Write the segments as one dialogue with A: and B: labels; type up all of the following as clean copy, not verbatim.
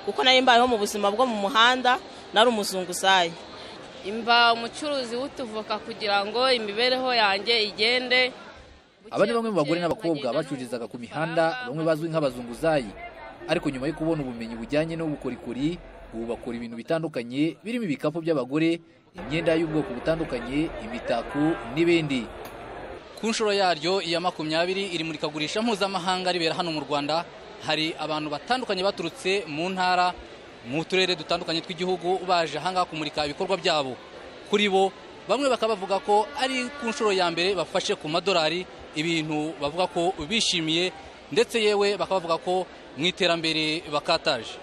A: Kuko nari mbayeho mu buzima bwo mu muhanda, nari umuzunguzayi.
B: Imba umucuruzi w'utuvoka kugira ngo imibereho yanjye igende.
C: Aba ni bamwe mu bagore n'abakobwa bacururizaga ku mihanda, bamwe bazwi nk'abazunguzayi, ariko nyuma yo kubona ubumenyi bujyanye n'ubukorikori, ubu bakora ibintu bitandukanye birimo ibikapu by'abagore, imyenda y'ubwoko butandukanye, imitako n'ibindi.
D: Ku nshuro yaryo iya 20 iri murikagurisha mpuzamahanga ribera hano mu Rwanda, hari abantu batandukanye baturutse mu ntara, mu turere dutandukanye tw'igihugu baje ahangaha kumurika ibikorwa byabo. Kuri bo bamwe bakabavuga ko ari ku nshuro ya mbere bafashe ku madolari, ibintu bavuga ko bishimiye, ndetse yewe bakabavuga ko mu iterambere bakataje.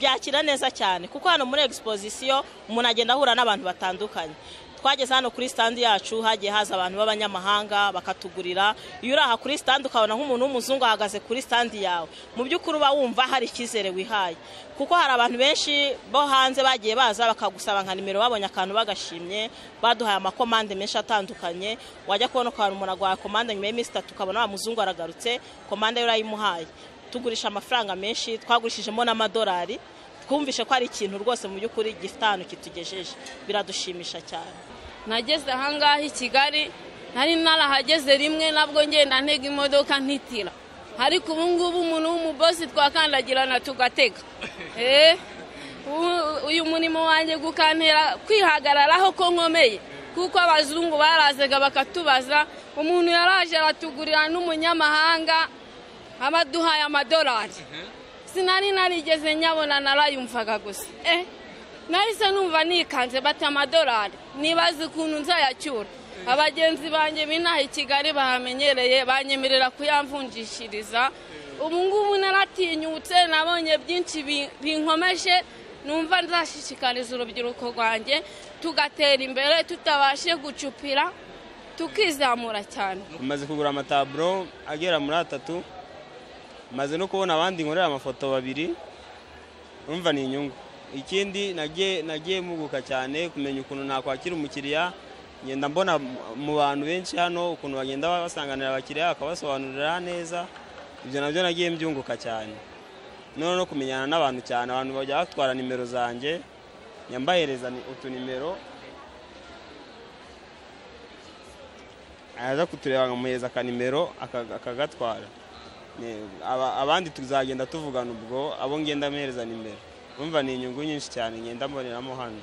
A: Byakira neza cyane kuko hano muri exposition umuntu agenda ahura n'abantu batandukanye. Twageze hano kuri stand yacu hagiye haza abantu b'abanyamahanga bakatugurira. Iyo uri aha kuri stand ukabona nk'umuntu w'umuzungu ahagaze kuri stand yawe, mu by'ukuri uba wumva hari icyizere wihaye, kuko hari abantu benshi bo hanze bagiye baza bakagusaba nka nimero, babonye akantu bagashimye, baduhaye amakomande menshi atandukanye. Wajya kubona ukabona umuntu aguhaye komande nyuma y'iminsi 3 ukabona wa muzungu aragarutse, komande yo urayimuhaye. Tugurisha amafaranga menshi, twagurishijemo n'amadolari. Twumvishe ko ari ikintu rwose mu by'ukuri gifite ahantu kitugejeje, biradushimisha cyane.
B: Nageze ahangaha i Kigali nari narahageze rimwe, nabwo ngenda ntega imodoka ntitira, ariko ubu ngubu umuntu w'umubosi twakandagirana tugatega. Uyu murimo wanjye gukantera kwihagararaho ko nkomeye, kuko abazungu barazaga bakatubaza. Umuntu yaraje aratugurira n'umunyamahanga abaduhaye amadolari, sinari narigeze nyabona, narayumvaga gusa. Nahise numva nikanze, bati amadolari, nibaza ukuntu nzayacyura. Abagenzi banjye binaha i Kigali bahamenyereye banyemerera kuyamvunjishiriza. Ubu ngubu naratinyutse, nabonye byinshi binkomeje, numva nzashishikariza urubyiruko rwanjye tugatera imbere, tutabashe gucupira, tukizamura cyane.
E: Maze kugura amataburo agera muri 3, maze no kubona abandi nkorera amafoto 2, umva ni inyungu. Ikindi nagiye muguka cyane kumenya ukuntu nakwakira umukiriya. Ngenda mbona mu bantu benshi hano ukuntu bagenda basanganira abakiriya bakabasobanurira neza, ibyo nabyo nagiye mbyunguka cyane. None no kumenyana n'abantu cyane, abantu bajya batwara nimero zanjye, nyambahereza utunimero, aza kutureba nkamuhereza akanimero akagatwara. Abandi tuzagenda tuvugana ubwo abo ngenda mpereza nimero. Umva ni inyungu nyinshi cyane ngenda mboneramo hano.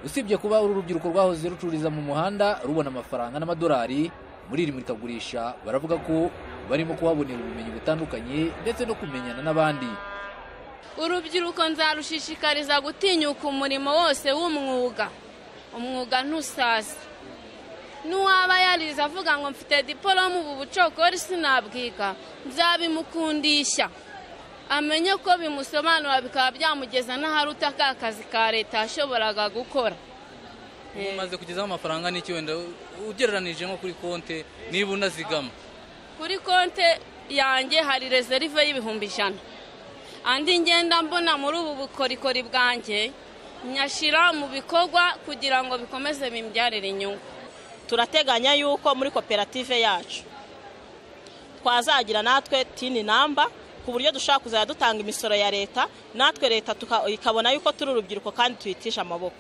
C: Usibye kuba uru rubyiruko rwahoze rucururiza mu muhanda rubona amafaranga n'amadolari muri iri murikagurisha, baravuga ko barimo kuhabonera ubumenyi butandukanye ndetse no kumenyana n'abandi.
B: Urubyiruko nzarushishikariza gutinyuka umurimo wose w'umwuga. Umwuga ntusaza. N'uwaba yarize avuga ngo mfite diporome ubu bucokori sinabwiga, nzabimukundisha amenye ko bimusobanura bikaba byamugeza n'aharuta ka kazi ka leta yashoboraga gukora.
D: Umaze kugezaho amafaranga n'iki wenda ugereranije nko kuri konte niba unazigama?
B: Kuri konte yanjye hari reserve y'100,000, andi ngenda mbona muri ubu bukorikori bwanjye nyashira mu bikorwa kugira ngo bikomeze bimbyarire inyungu.
A: Turateganya yuko muri koperative yacu twazagira natwe tini namba, ku buryo dushaka kuzajya dutanga imisoro ya leta, natwe leta ikabona yuko turi urubyiruko kandi tuyitisha amaboko.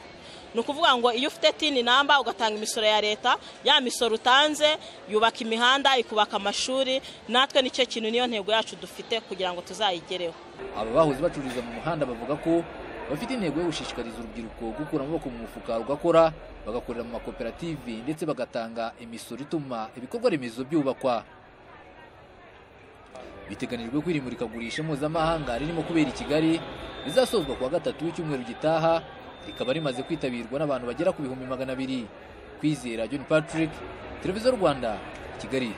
A: Ni ukuvuga ngo iyo ufite tini namba ugatanga imisoro ya leta, ya misoro utanze yubaka imihanda, ikubaka amashuri. Natwe nicyo kintu, niyo ntego yacu dufite kugira ngo tuzayigereho.
C: Aba bahoze bacururiza mu muhanda bavuga ko bafite intego yo gushishikariza urubyiruko gukura amaboko mu mufuka rugakora, bagakorera mu makoperative ndetse bagatanga imisoro ituma ibikorwa remezo byubakwa. Biteganijwe ko iri murikagurisha mpuzamahanga ririmo kubera i Kigali rizasozwa kuwa 3 w'icyumweru gitaha, rikaba rimaze kwitabirwa n'abantu bagera ku 200,000. Kwizera John Patrick, Televiziyo Rwanda, Kigali.